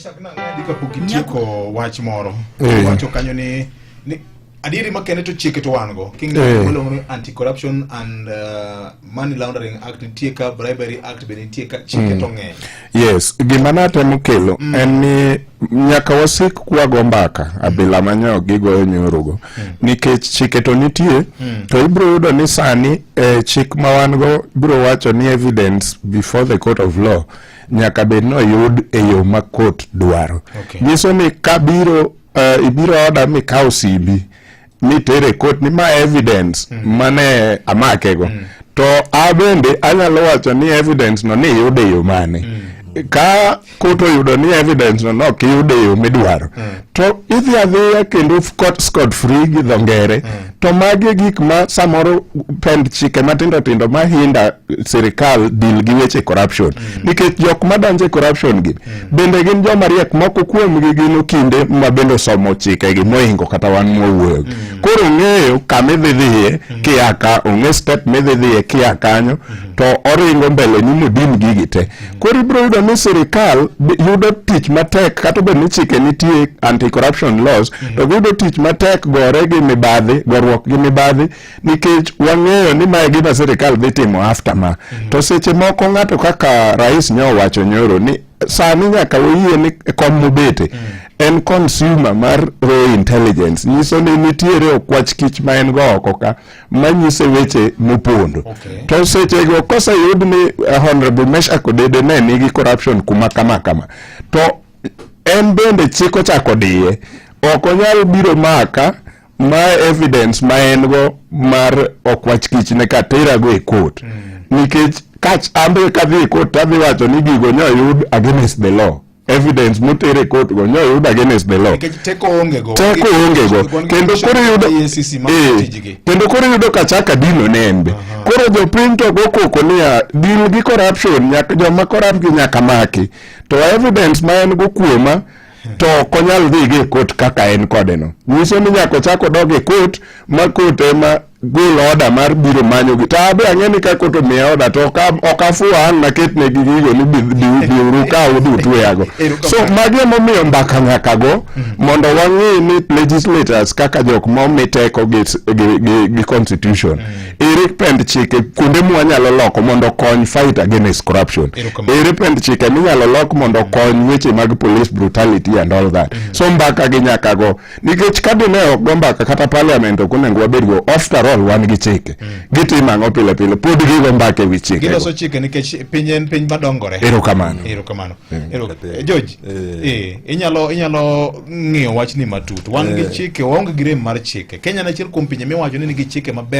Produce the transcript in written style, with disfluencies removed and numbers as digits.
Meshak nang'adi kapok itieko wach moro. Eh. Wacho kanyo ni adieri makende to chike to wan go. King'eyo Eh. miluongo ni Anti-Corruption and Money Laundering Act nitie ka, Bribery Act be nitie ka, chike to ng'eny. Yes, gima natemo kelo en ni nyaka wasik kwago mbaka abila manyo gigoyo nyorogo nikech chike to nitie, to ibiro yudo ni sani chik ma wan go biro wacho ni evidence before the court of law nyaka bed ni oyud e yo ma court dwaro. Nyiso ni kabiro ibiro oda mikaw simbi mitere court ni ma evidence mane amakego, to a bende anyalo wacho ni evidence no ni iyudo e yo mane. Ka court oyudo ni evidence no nok iyudo e yo midwaro, to idhi adhiya kendo court scot free gi dho ngere. To magi e gik ma samoro pend chike matindo tindo ma hinder sirikal deal gi weche corruption, nikech jok madonjo e corruption gi bende gin joma riek. Moko kuomgi gin okinde ma bende osomo chike gi mohingo kata wan mwawuoyo. Koro ong'eyo kama idhi dhiye kia ka, ong'e step midhi dhiye kia kanyo, to oringo mbele ni modin gigi te. Koro ibiro yudo ni sirikal yudo tich matek, kata obedo ni chike nitie, anti corruption laws, to giyudo tich matek gore gi mibadhi, goruok gi mibadhi, nikech wang'eyo ni mae gima sirikal dhi timo after ma. To seche moko ng'ato kaka rais nyo owacho nyoro ni sani nyaka wayie ni kom mobete en consumer mar raw intelligence, nyiso ni nitiere okwach kich ma en go oko ka manyise weche mopondo. To sechego koseyud ni Honorable Meshak Odede ne nigi corruption kuma kama kama, to en bende chik ochako diye, ok onyal biro maka ma evidence ma en go mar okwach kich ne ka terago e court, nikech kach ambe kadhi e court tadhi wacho ni gigo nyoyud against the law, evidence moter e court go nyoyud against the law. Nikech teko onge go. Teko onge go. Wan gi Kendo koro yudo EACC ma tijgi. Kendo koro yudo ka chaka dino ne en be koro jopiny to go koko niya deal gi corruption, nyaka joma corrupt gi nyaka maki, to evidence ma en go kuoma to ok onyal dhi gi e court kaka en kode no. Nyiso ni nyaka ochak odog e court ma court ema gol order mar biro manyo gi. To abe ang'e ni ka court omiya order to ok afuwa ang' naket negi gigo ni biuru ka udhi utweyago. So magi emomiyo mbaka nyaka go mondo wang'i ni legislators kaka jok ma omi teko gi constitution, ere pend chike kuonde mwanyalo loko mondo okony fight against corruption? Erokamano. Ere pend chike minyalo lok mondo okony weche mag police brutality and all that? So mbaka gi nyaka go, nikech ka dine ok go mbaka, kata parliament ok onego wabed go. After all, wan gi chike, gitimo ang'o pile pile? Pod gigo mbaka e wi chike. Giloso chike nikech piny en piny madongore. Erokamano. Erokamano. George, inyalo ng'iyo wachni matut. Wan gi chike, waonge gi rem mar chike. Kenya en achiel kuom pinje miwacho ni nigi chike maber.